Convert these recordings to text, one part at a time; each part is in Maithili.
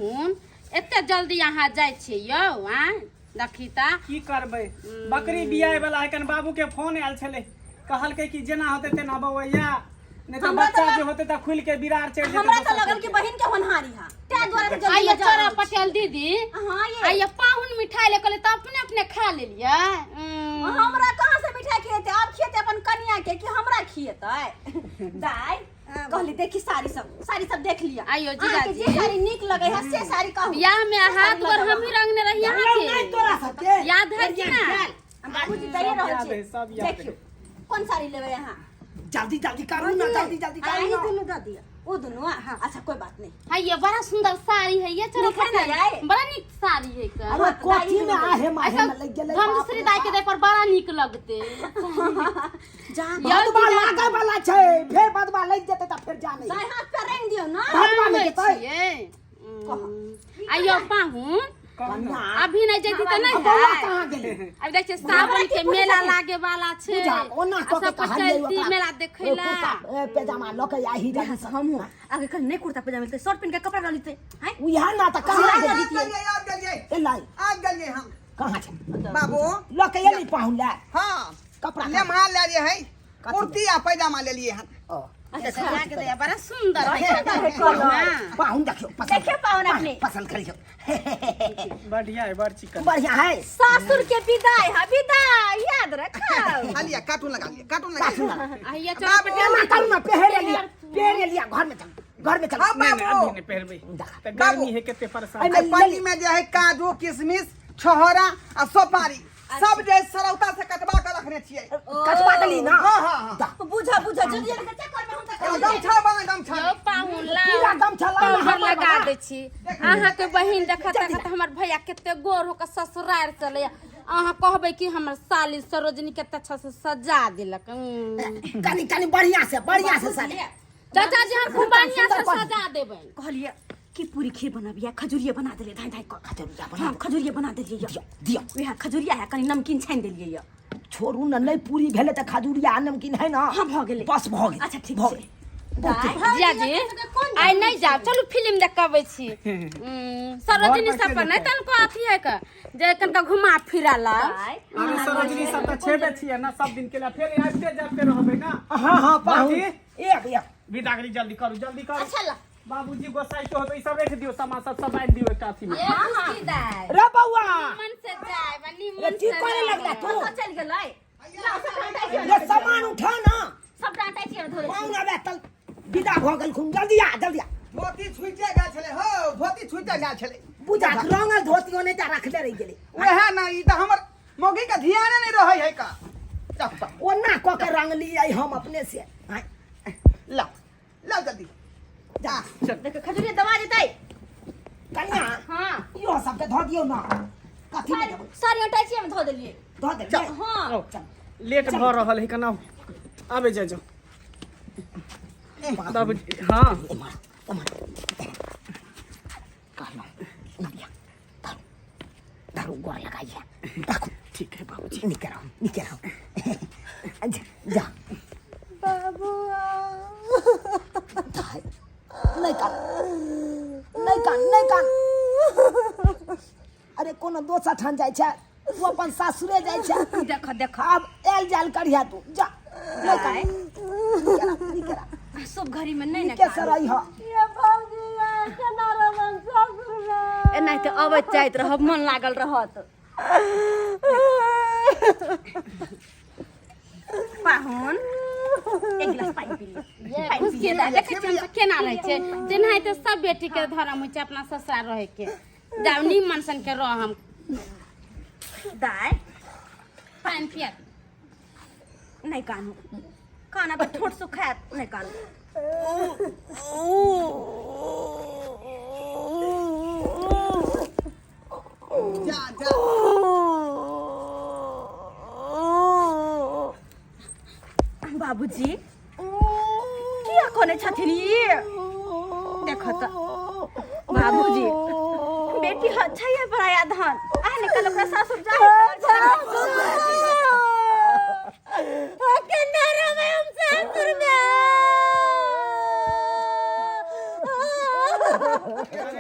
पाहुन, एते जल्दी अहाँ जाइ छियै यौ? आँय देखी तऽ। की करबै, बकरी बियाय वाला है। कन बाबू के फोन आयल छलै, कहलकै कि जेना होतै तेना बौआ, नहि तऽ हमरा तऽ बच्चा जे होतै तऽ खुलि के बिरार चढ़ि जेतै। हमरा तऽ दोसर लगल कि बहिन के होनहारी हा, ताहि दुआरे से जल्दी आइये में जा चोरा रहल छी। पटेल दीदी। हाँ ये। आइये पाहुन मिठाई ले कहले तऽ अपने अपने खा लेलियै। हमरा कहाँ से मिठाई खिएते? आब खिएते अपन कनिया के कि हमरा खिएते? दाई कहली देखी साड़ी सब, साड़ी सब देख लिया। आइयो अहाँके जीजाजी। जे साड़ी नीक लगे है से साड़ी कहू। बियाह में से हाथ साड़ी गोर लऽ हमही लेब। रंगने रही नहीं अहाँके। तोरा सबके याद है कि ना? हम बाबूजी दैये सब रहल याद छी। है, सब याद है। देखियौ कोन साड़ी लेबै अहाँ। जल्दी जल्दी करू ना, जल्दी जल्दी करू आही ना। दुनू दऽ दिअ, ओ दुनू। हाँ अच्छा, कोई बात नहीं। हाँ ये बड़ा सुंदर साड़ी है ये चलो नीक है ना पटेल। यार? बड़ा नीक साड़ी है का। अरे कथी में आहे माहे ऐसा में लग गेलै बाप धनश्री रे दाई के बाप। दे पर बड़ा नीक लगते। जा बदबा लागे वाला छै, फेर बदबा लागि जेतै तऽ फेर जा नहीं। दाई हाथ पे रंग दियौ ना। बदबा नहि जेतै। आइयो पाहुन। कन्या। अभी नहीं जैती तऽ नहीं बौआ है। कहाँ गेलै? अभी देखै छियै सावन के मेला लागे वाला छै। पूजा ओना आ कऽ के सब कोइ कहलियै चलती ओकरा। मेला देखै ओ ला। कुर्ता पैजामा लऽ के आही जल्दी से। हमहूँ आगे कल नहीं कुर्ता पजामा मिलते, शर्ट पहन के कपड़ा डाल लेते हैं। उएह ना तऽ कहाँ आबि गेलै? गेलियै, आबि गेलियै। एलै? आबि गेलियै हम। कहाँ छै बाबू? लऽ के एली पाहुन ले? हाँ। कपड़ा लेमहा लेलियै है। कथी? कुर्ती आ पैजामा लेलियै हन। ओ अच्छा, बड़ा सुंदर है। हाँ। पाहुन देखियो पसंद। देखियो पाहुन अपने। पसंद करियो। बढ़िया है, बड़ चिकन। बढ़िया है। सासुर के विदाई है, विदाई याद रखो। आ लिया, कार्टून लगा लिया, कार्टून लगा लिया। आइये चलो बाबू। पटेल। एना करू ना, पहिरे लिया, पहिरे लिया, घर में चल, घर में चल। हाँ, नहीं नहीं, बाबू। अभी नहीं पहनबै देखा। तऽ गर्मी है, कते परेशान। एहिमे एहि पन्नी में जे है काजू, किशमिश, छोहरा आ सोपारी सब जे है सरौता से कटवा के रखने छियै। कटवा देली ना? हाँ हाँ हाँ। दा। बुझा बुझा, जल्दी जल्दी के चक्कर में हम तऽ एगो गमछा बना, गमछा। यौ पाहुन पीला लाउ। गमछा लाउ ना। पाउडर हमर लगा वाला। दै छी अहाँके बहिन। देखत देखत हमर भैया कते गोर होकर ससुरार चलैया। अहाँ कहबै कि हमर साली सरोजनी कते अच्छा से सजा देलक। कनी कनी बढ़िया से, बढ़िया से सजा। चाचा जी, हम खूब बढ़िया से सजा देबै। कहलिए कि पूरी खीर बनाबिया, खजुरिया बना देलिए धाई धाई कऽ। खजुरिया बना? हाँ, खजुरिया बना देलिए। दियौ दियौ। वएह खजुरिया है, कनी नमकीन छानि देलिए यऽ। छोड़ू ने, नहि पूरी भेलै तऽ खजुरिया आ नमकीन है ना? हाँ, भऽ गेलै। बस भऽ गेल। अच्छा, ठीक भऽ छै। गेल। बहुते। जिया जी, आइ नहि जायब, चलू फिल्म देख के अबै छी। सरोजनी घर पर सब पर के नहि तनको अथी है के जे कनिका घुमा फिरा ला। दाइ, अरे सरोजनी सब तऽ छेबे छियै ना सब दिन के लिए, फेर आबिते जाबिते रहबै ना। हाँ हाँ पाहुन। बाकी? एक एक विदागरी जल्दी करू, जल्दी करू। अच्छा ला। बाबूजी गोसाई के होतै, ई सब राखि दियौ, सामान सब सब बान्हि दियौ एकटा अथी में। रे बौआ। मन से जाय रे निमन की से करे लगला तू? कतऽ चलि गेलै? लाउ, सब डाँटाइ छियै। रे सामान उठा ना। सब डाँटाइ छियै, धोरै छियै। पाहुन आबे तल विदा भऽ गेलखुन। जल्दी आ, जल्दी आ। धोती छुइटे गेल छलै हौ, धोती छुइटे गेल छलै। बुझा रंगल धोती ओने टा रखले रहि गेलै। उएह ने, ई तऽ हमर मौगी के ध्याने नहि रहै है का। चल, ओना कऽ के रंगलियै हम अपने से आँय। लाउ लाउ जल्दी जा। देखियौ खजुरिया दबा जेतै। कनिया। हाँ। इहो सबके धऽ दियौ ना, कथी मे देबै? साड़ी अटाइ छियै, धऽ देलियै। धऽ देलियै? हाँ। आउ, चल। लेट भऽ रहल है कना, आबे जाय जाउ बाबूजी। हाँ। एम्हर एम्हर कहलहुँ, नदिया धरू धरू, गोर लगाइए राखू। ठीक है बाबूजी। नीके रहू, नीके रहू। जा जा बाबू। नहि कान, नहि कान, नहि कान। अरे कोनो दोसर ठाम जाइ छै? तू अपन सासुरे जाइ छै। देख देख। आब आयल जायल करिहा तू, जा। नहि कान, नीके रह, नीके रह। शुभ घड़ी में नहीं ने। नीके से रहिह। एनाहिते अबैत जाइत रहब, मन लागल रहत। पाहुन, एक गिलास पानि पी लिअ। खुशी देखै छियै हमसब केना रहै छै। तेनाहिते सब बेटी के धर्म होइ छै अपना ससुराल रहै के। जाउ निमन सन के रह हम। दाइ। पानि पिया। नहि कानू, काना पर ठोट सुखायत, नहि कानू। जा जा। बाबूजी, किया कनै छथिन ई? देख तऽ बाबूजी, बेटी छै पराया धन। आ निकल ओकरा सासुर जाय। केना रहबै हम सासुर में?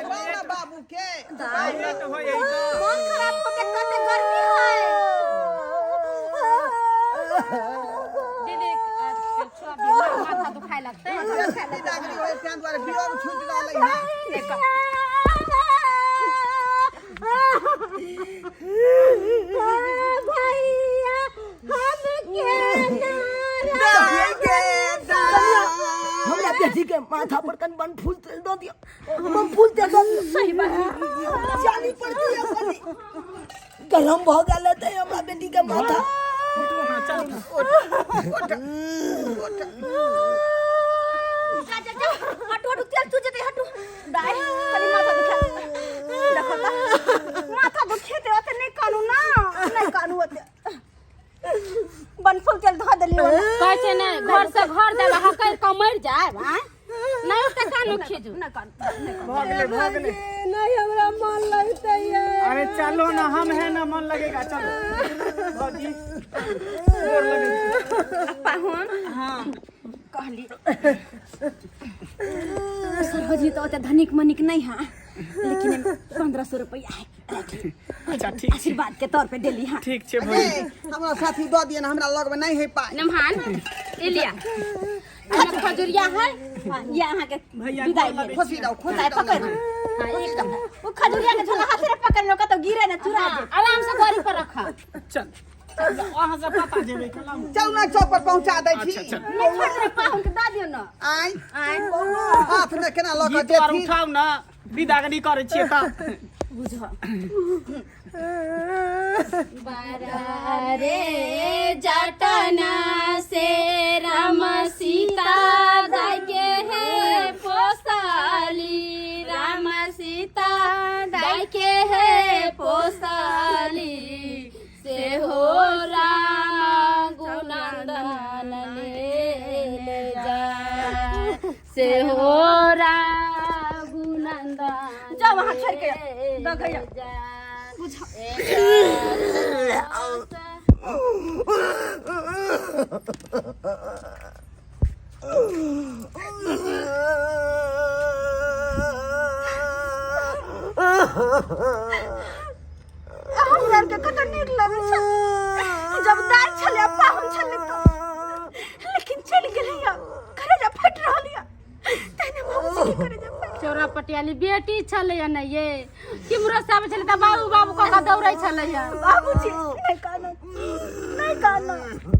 ना बाबू के। लेट हो जाई तो। मन खराब होते कते गर्मी है। दीदी छुआ माथा दुखाए लगतै। बिदागरी होय तें दुआरे बियोग छूटि रहलै है। भैया हम के के हमरा बेटी के माथा पर कन बन फूल तेल दऽ दियौ, बन फूल तेल दऽ दियौ। सही बात। जानी पड़ती है कनी गरम भऽ गेल हेतै हमरा बेटी के माथा। उठू ना, चलू ना। जा जा जा, हटू हटू, तेल चू जेतै, हटू। दाइ कनी माथा दुखा देखो त, माथा दुखेतै ओते नहि कानू ना, नहि कानू ओते। बनफूल तेल धऽ देलियै ओना। कहै छै ने घर से घर जाब हकैर कऽ मरि जायब। आँय नहि ओते कानू खीजू। नहि कानू, नहि कानू। भऽ गेलै, भऽ गेलै। नहीं हमरा मन लगते है। अरे चलो ना, हम है ना, मन लगेगा, चलो भौजी गोर लगै छी। पाहुन हाँ कहली सरोजी तो ओते धनिक मनिक नहीं है, लेकिन 1500 रुपया है। अच्छा ठीक। आशीर्वाद के तौर पे देली। हाँ ठीक छै भौजी। हमरा साथी दऽ दिअ ने, हमरा लगमे नहि है पाइ। नमहान इलिया एहिमे खजुरिया है। हाँ, ये अहाँ के भैया विदाई गोर लगै भेल। खुशी रहू, खुशी दाइ रहू। पकड़। हाँ, एक वो खजुरिया के झोला हाथे रे पकड़ लो, कतौ गिरे ना चुरा दे। आराम से गाड़ी पर रख। चल, अहाँ सब पता जेबै कलम। चल ना, चौक पर पहुंचा दै छी। अच्छा, चल। नहीं छोड़ दे, पाहुन के दऽ दियौ ना। आइ आँय हाथ में केना लऽ कऽ गीत आर जेथिन। उठाउ ना, विदागरी करै छियै तऽ। बुझ रे जटना से राम सीता दाई के है पोसाली, राम सीता दाई के है पोसाली, से हो राम गुनंदन ले जा, से हो राम गुनंदन। जाओ वहाँ छोड़ के दऽ गैया। बुझ हमरा आरके कते नीक लगै छै जब दाइ छलै, पाहुन छलै तऽ, लेकिन चलि गेलै यऽ, करेजा फटि रहल यऽ। तहने बाबूजी के करेजा फटि। चौरा पटियाली बेटी छलैया ने ये, किम्हरो से आबै छलै तऽ बाबू बाबू कऽ कऽ दौड़ै छलैया। बाबूजी नहि कानू, नहि कानू,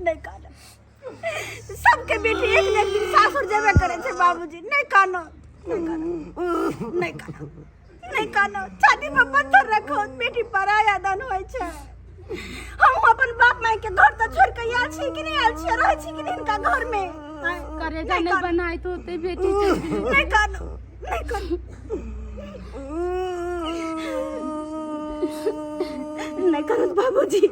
नहि कानू। सबके बेटी एक ने एक दिन सासुर जेबे करै छै। बाबूजी नहि कानू, नहि कानू, नहि कानू, नहि कानू। छाती पर पत्थर रखो, बेटी पराया धन होइ छै। हम अपन बाप माय के घर तऽ छोड़ के आयल छी कि नहि आयल छी? रहै छी कि नहि हिनका घर में? करेजा नहि बनाइत होतै, बेटी चलि गेलै। नहि कानू, नहि कानू, नहि कानू बाबूजी।